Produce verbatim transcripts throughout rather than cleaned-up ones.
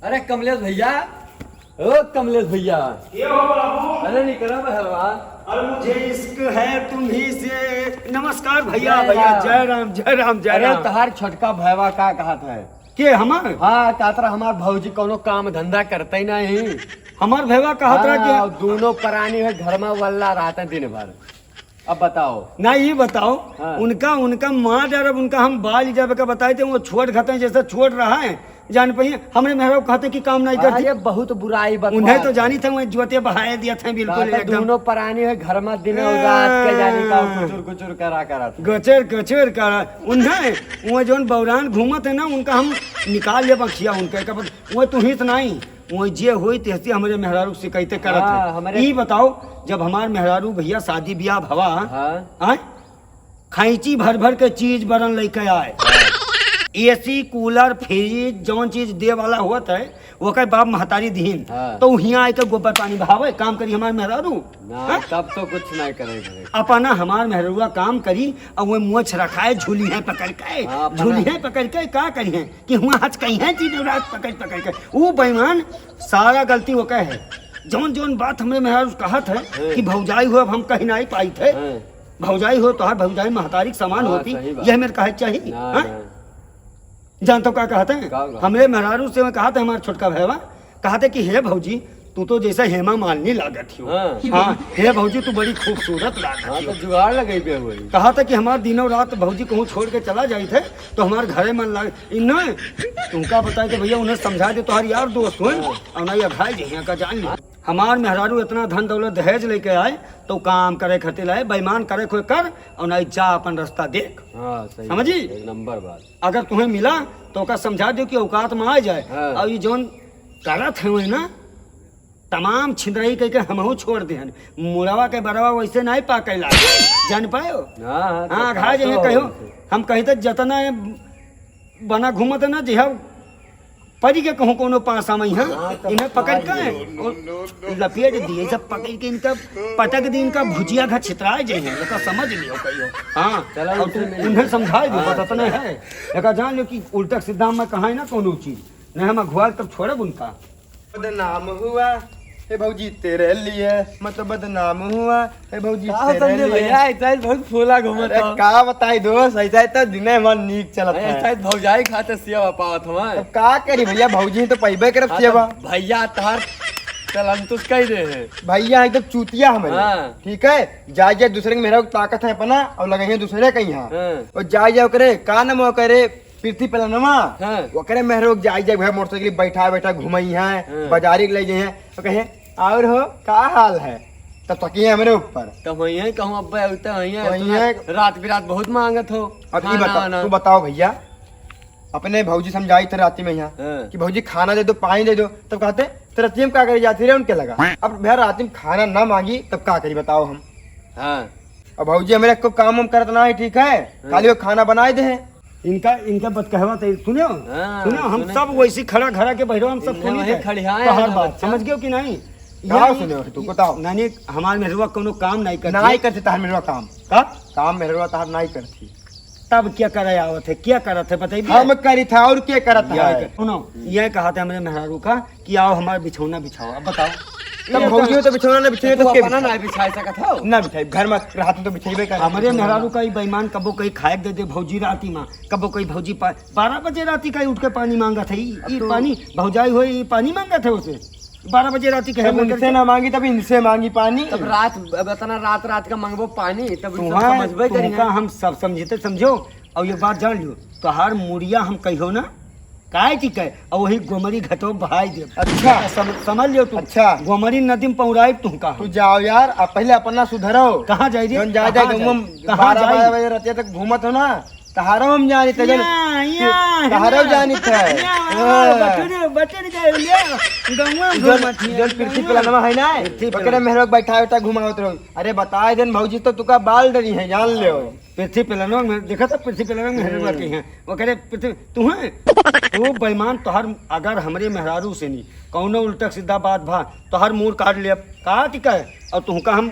अरे कमलेश भैया, ओ कमलेश भैया। ये हो बाबू। अरे निकरा बहरवा। अरे मुझे इश्क है तुम्ही से। नमस्कार भैया, जय भैया, राम। जय राम, जय राम, जय अरे राम। तहार छोटका भैवा का कहत है? के हमार? हाँ, कहत रहा हमार भौजी कौनो काम धंधा करते ही नहीं। हमार भैवा कहत रहा कि हाँ, दोनों परानी है घर में वल्ला रहते हैं दिन भर। अब बताओ। ना, ये बताओ, हाँ। उनका, उनका मार डालब, उनका हम बाल जाबे का बताए थे, वो छोट खाते हैं, जैसे छोट रहा है, जान पाइए, हमरे मेहरारू कहते कि काम नहीं करती। अरे, बहुत बुराई बतवा उन्हें तो है। जानी थे, वहीं जोते बहाए दिया था, बिल्कुल कहते एकदम। दोनों परानी है, घर में दिन और रात के जानी का हाँ। कुचुर कुचुर करा करा था। गचर गचर करा। उन्हें, वो जौन बौरान घूमत है ना, उनका हम निकाल ले बखिया उनके, का बत-, वो तू ही तो नहीं। वो जे होई तेहती हमरे मेहरारू के शिकायते करत हाँ, है। हमरे ई बताओ, जब हमार मेहरारू भैया शादी ब्याह भवा, हाँ। आय? खैंची भर भर के चीज बरन लेके आए। एसी, कूलर, फ्रिज, जौन चीज दे वाला होत है, ओकर बाप महतारी दीन। हाँ। तो हियाँ आके गोबर पानी बहावे, काम करी हमार मेहरारू? ना, हाँ? तब तो कुछ नहीं करे घरे। अपना हमार मेहरुआ काम करी, और वो मोछ रखाए, झूली है पकड़ के, हाँ, अपना झूली है पकड़ के, का करी है? कि हुआ हच कहीं है जी रात पकड़ पकड़ के। ऊ बेईमान सारा गलती वो कहे है। जौन जौन बात हमरे मेहरारू कहत है हैं। कि भौजाई हो, अब हम कहीं नहीं पाई थे। हैं। भौजाई हो, तोहार भौजाई महतारी के समान हाँ, होती, सही बात। यह मेरे कहे चाहिए, ना, हाँ? ना। जान तो का कहते हैं? का, का? हमरे मेहरारू से मैं कहत है हमार छोटका भैया, कहत है कि हे भौजी, तू तो जैसे हेमा मालिनी लागत हो। हाँ। हाँ, हे भौजी, तू बड़ी खूबसूरत लागत हाँ, हो। तो जुगाड़ लगइबे हुई। कहत है कि हमार दिनों रात भौजी कहूँ छोड़ के चला जाइत है, तो हमार घरे मन लागे। ई नहीं, तुमका बताए तो भैया उन्हें समझा दे, तोहार यार दोस्त हुए, हाँ। और ना ये भाई जी यहाँ का जान ले। हमार मेहरारू इतना धन दौलत दहेज लेके आए, तो काम करे खातिर आए, बेईमान करे कोई कर, और नहीं जा अपन रास्ता देख। हाँ, सही समझी? बात, एक नंबर बात। अगर तुम्हें मिला, तो ओका समझा दो कि औकात में आ जाए। हाँ। और ये जौन करत है वही ना, तमाम छिंदरई कह के हमहू छोड़ देहन। मुड़वा के बरवा वैसे नहीं पाके लागे। जान पायो? हाँ, हाँ, तो हाँ, घाय खातो जइहे कहो। होइसे। हम कही तो जतना बना घूमत है ना, जिहा परी के कहूँ कोनो पासा में, हाँ, हाँ, तो इन्हें पकड़ के खाइए। और लपेट दिए, सब पकड़ के इनका पटक दी, इनका भुजिया घा छितराए जइहे, एका समझ लियो कहियो। हाँ, चलो, और उनसे तू मिल उन्हें लो। समझाए दो, हाँ, बस इतना चलो। है। एका जान लो कि उल्टा सीधा में कहा है ना कोनो चीज, नहीं हम अगुआ तब छोड़ब उनका। बदनाम हुआ, हे भौजी तेरे लिए, मैं तो बदनाम हुआ, हे भौजी का हो तेरे समझे लिए। भैया, ऐसा ही बहुत फूला घूमत अरे हो। का बताई दोस्त, ऐसा ही तो दिने मन नीक चलत अरे, है। ऐसा ही भौजाई खाते सेवा पावत हमारे। अब का करी भैया, भौजी तो पैबे करत हाँ, सेवा। तो भैया तोहार चलन तुस कह दे है। भैया एकदम चूतिया हमारे। हाँ। ठीक है, जाए जाए दूसरे के मेहरा ताकत है अपना और लगे हैं दूसरे कहीं यहाँ। हाँ। और जाए जाए ओकरे का नाम ओकरे पृथ्वी पलनवा, हाँ। ओकरे मेहरो के जाई जाई, वह मोटरसाइकिल बैठा बैठा घुमई है, हाँ। बाजारी के ले जाई है, तो कहे, "और हो, का हाल है?" तब तकिए हमरे ऊपर। तो वही है, कहूँ अब्बे अउते वही है, वही इतना है। रात बिरात बहुत मांगत हो अब ई खाना बताओ, आना। तू बताओ भैया, अपने भौजी समझाई थे राती में यहाँ हाँ। कि भौजी खाना दे दो, पानी दे दो, तब कहते, "तो राती में का करे जाती रे उनके लगा?" अब भैया राती में खाना ना मांगी, तब का करी बताओ हम? हाँ। अब भौजी हमरे को काम वाम करत ना है, ठीक है? हाँ। खाली वो खाना बनाए दे हैं। इनका, इनका बतकहवा तो सुनो, हाँ, सुनो, हम सुने। सब वैसी खड़ा खड़ा के बैठो, हम सब इन्हें सुनी वही थे। खड़ियाए तो हर हैं बात बच्चा। समझ गयो कि नहीं? का यही सुने हो तू, बताओ। नानी, हमार मेहरुआ कोनो काम नहीं करती। नहीं करती तहार मेहरुआ काम। का? काम मेहरुआ तहार नहीं करती। तब क्या करे आवत है, क्या करत है, बताइए। हम करी था और क्या करत यह है? कर-, सुनो, ये कहा था हमरे मेहरारू का कि आओ हमार बिछौना बिछाओ। अब बताओ। तब ये भौजी तो बिछौना ना बिछाई, तो तो के अपना बिछाई? ना बिछाई सकत हो। ना बिछाई, घर में रहत तो बिछाइबे कर। हमरे मेहरारू का ई बेईमान कबो कहीं खाए दे दे भौजी राती में, कबो कहीं भौजी पा-, बारह बजे राती का उठ के पानी मांगत है। ई, अब ई तो पानी भौजाई होए, ई पानी मांगत है उसे। बारह बजे राती कहे तब बोल उनसे करके। ना मांगी, तब इनसे मांगी पानी। तब रात, अब इतना रात, रात का मांगबो पानी, तब इनसे तुहां, समझबे करी तुमका है। हम सब समझते समझो। और ये बात जान लियो, तोहार मुड़िया हम कहियो ना, काहे की कहे, और वही गोमरी घटो बहाई दे। अच्छा। सम-, समझ लियो तू। अच्छा। गोमरी नदी में पौराई तुमका हम। तू जाओ यार, अब पहले अपना सुधरो। कहाँ जाई रे? जौन जाए, कहाँ जाए, जाए? गाँव में कहाँ बारह, जाई? बारह बजे रात तक घूमत हो ना, तहारो हम जानित है, जन-, या, या, तहारो या। जानित है। या, हाँ। बटुर, बटुर गए ले, गौवा जन, घूमत है, जन पृथ्वी गौवा। पलनवा है ना, पृथ्वी ओकरे पलन। मेहरो बैठा बैठा घुमावत रहो। अरे बताए देन भौजी तो तुका बाल डरी है, जान ले। पृथ्वी पलनवा में, देखा था पृथ्वी पलनवा में मेहरो हम्म। के हैं, ओकरे पृथ्वी, तू है? तू बेईमान, तोहर अगर हमरे मेहरारू से नहीं, कौनो उल्टा सीधा बात भा, तोहर मूड़ काट ले, अब का टिका है? और तुमका हम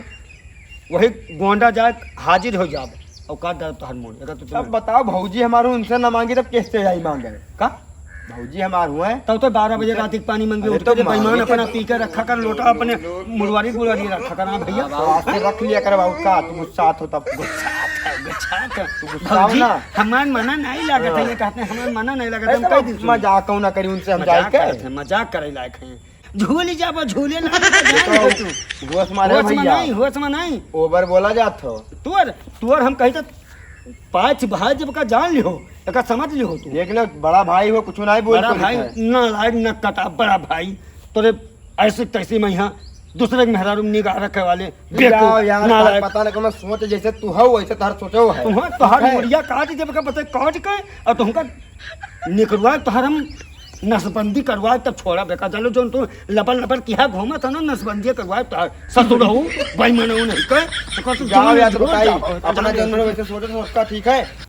वही गोंडा जाए हाजिर हो जाब। औकात डर तोहर मोड़, एकर तो अब तुम्हें बताओ, भौजी हमारे उनसे ना मांगी, तब कैसे आई मांगे? का? भौजी हमार हुए। तब तो बारह बजे रात के पानी मंगे अरे उठ तो के, बेईमान मांगे अपना तो पी के रखा कर लोटा, अपने मुड़वारी गुड़वारी रखा कर, हाँ भैया। तो आज से रख लिया कर बाबू का, तू गुस्सा हो तब। गुस्सा था, गुस्सा था। तू गुस्सा हो भौजी, ना। हमार मना नहीं लागत है, हाँ। ये कहते हैं, हमार मना नहीं लागत है, अरे हम तो कह दी मजाक कहूँ ना करी उनसे, हम मजाक जाए के? करत हैं, मजाक करे लायक हैं। झूल जाबो, झूले ना, जान ले तू। होश मारे होश में भैया। नहीं, होश में नहीं। ओवर बोला जात हो। तोर, तोर हम कही तो पाँच भाई जब का जान लिहो, एका समझ लिहो तू। देख ले, बड़ा भाई हो, कुछ नहीं बोल बड़ा सकते भाई, हैं। नालायक, न कटा, बड़ा भाई। तोरे ऐसे तैसे में यहाँ दूसरे के मेहरारू में निगाह रखे वाले, जाओ बेवकूफ, यार, नालायक। पता ना कौन सोच, जैसे तू हो, वैसे तोहर सोचो है। तुहां, तोहार ठीक है? मुड़िया काट जब का पता काट के, और तुमका निकलवा, तोहार हम नसबंदी करवा, तब छोड़ा बेका। चलो, जोन तू लबर लबर किहा घूमत है ना, नसबंदी करवा, तोहार ससुर हो, बेईमान हो नहीं के, तो तू जाओ जान यार, झोल बताई, जाओ, अपना जान जन्म झोल। वैसे सोचो, सोचता ठीक है।